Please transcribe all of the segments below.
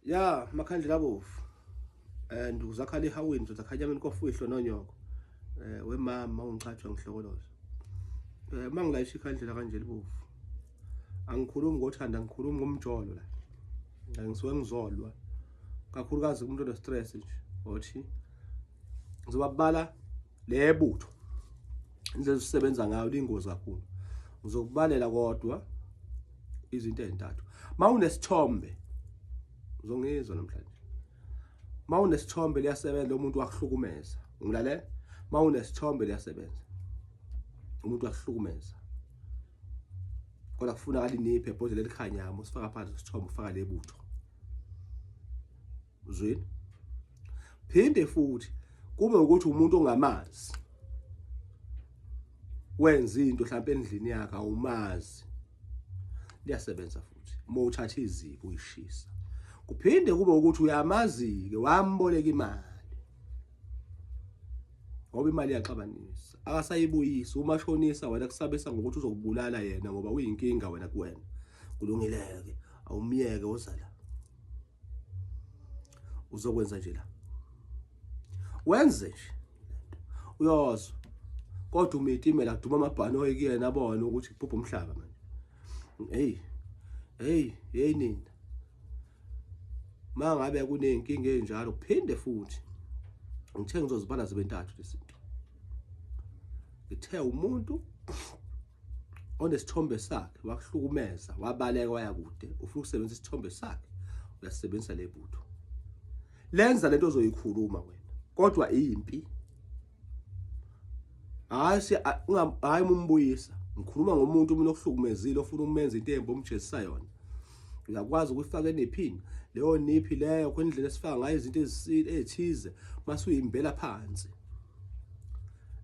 Ya makhandlela abovu. And uzakhala ehawini uzozakhanya mina kofihlo nonyoko. Eh wemama ungichathwa ngihlokoloza. Eh mangilayisha ikhandlela kanje libovu. Angikhulumi ngothanda ngikhulumi ngomjolo la. Ngisuke ngizolwa. Kakhulukazi kumuntu one stress nje. Othi ngizobabala lebutho. Indlela usebenza ngayo lingozi kakhulu. Ngizokubalela kodwa izinto ezintathu. Mawunesithombe uzongizwa namhlanje. Mawunesithombe liyasebenza lo muntu wakuhlukumeza. Ungilalela? Mawunesithombe liyasebenza. Umuntu wakuhlukumeza. Kodwa kufunakala iniphe ebhodlela elikhanyayo usifaka phansi isithombe ufaka lebutho. Uzwile? Phinde futhi kube ukuthi umuntu ongamazi wenza into mhlawumbe endlini yakhe awumazi liyasebenza futhi uma uthatha izibi uyishisa kuphinde kube ukuthi uyamazi-ke wamboleka imali ngoba imali iyaxabanisa akasayibuyisi umashonisa wena kusabisa ngokuthi uzokubulala yena ngoba uyinkinga wena kuwena kulungileke awumyeke ozala uzokwenza nje la wenze nje uyozwa kodwa umitimela kuduma amabhanoyi kuyena abone ukuthi kubhubha umhlaba manje hey hey hey nina mangabe kuneyinkinga enjalo kuphinde futhi ngithe ngizozibala zibe ntathu lezinto ngithe umuntu onesithombe sakhe wakuhlukumeza wabaleka waya kude ufuna ukusebenzisa isithombe sakhe uyasebenzisa lebutho lenza lento ozoyikhuluma wena kodwa impi hayi hayi umbuyisa ngikhuluma ngomuntu mina okuhlukumezile ofuna ukumenza into embi omjezisa yona uyakwazi ukuyifaka enephini leyo niphi leyo khona indlela esifaka ngayo izinto ezithize mase uyimbela phansi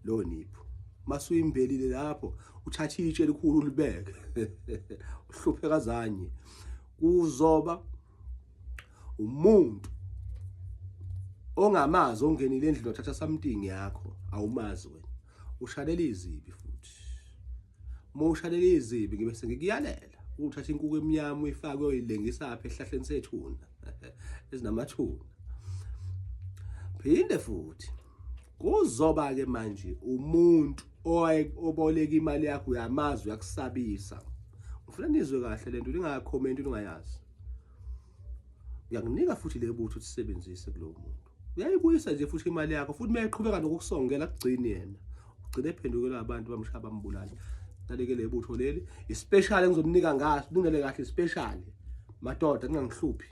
leyo niphu mase uyimbelile lapho uthatha itshe elikhulu ulibeke uhluphe kazanye kuzoba umuntu ongamazi ongenile endlini wathatha something yakho awumazi wena ushalela izibi futhi uma ushalela izibi ngibe sengikuyalela uthatha inkuku emnyama uyifake uyoyilengisa apha esihlahleni sethuna ezinamathuna phinde futhi kuzoba ke manje umuntu oboleka imali yakho uyamazi uyakusabisa ngifuna nizwe kahle lento ningakhomenti ningayazi uyakunika futhi le butho ukuthi sebenzise kulowo muntu uyayibuyisa nje futhi imali yakho futhi uma eqhubeka nokusongela kugcini yena ugcine ephendukelwa abantu bamshaya bambulala naleke le butho leli ispecial engizomnika ngaso ningele kahle ispecial madoda ningangihluphi.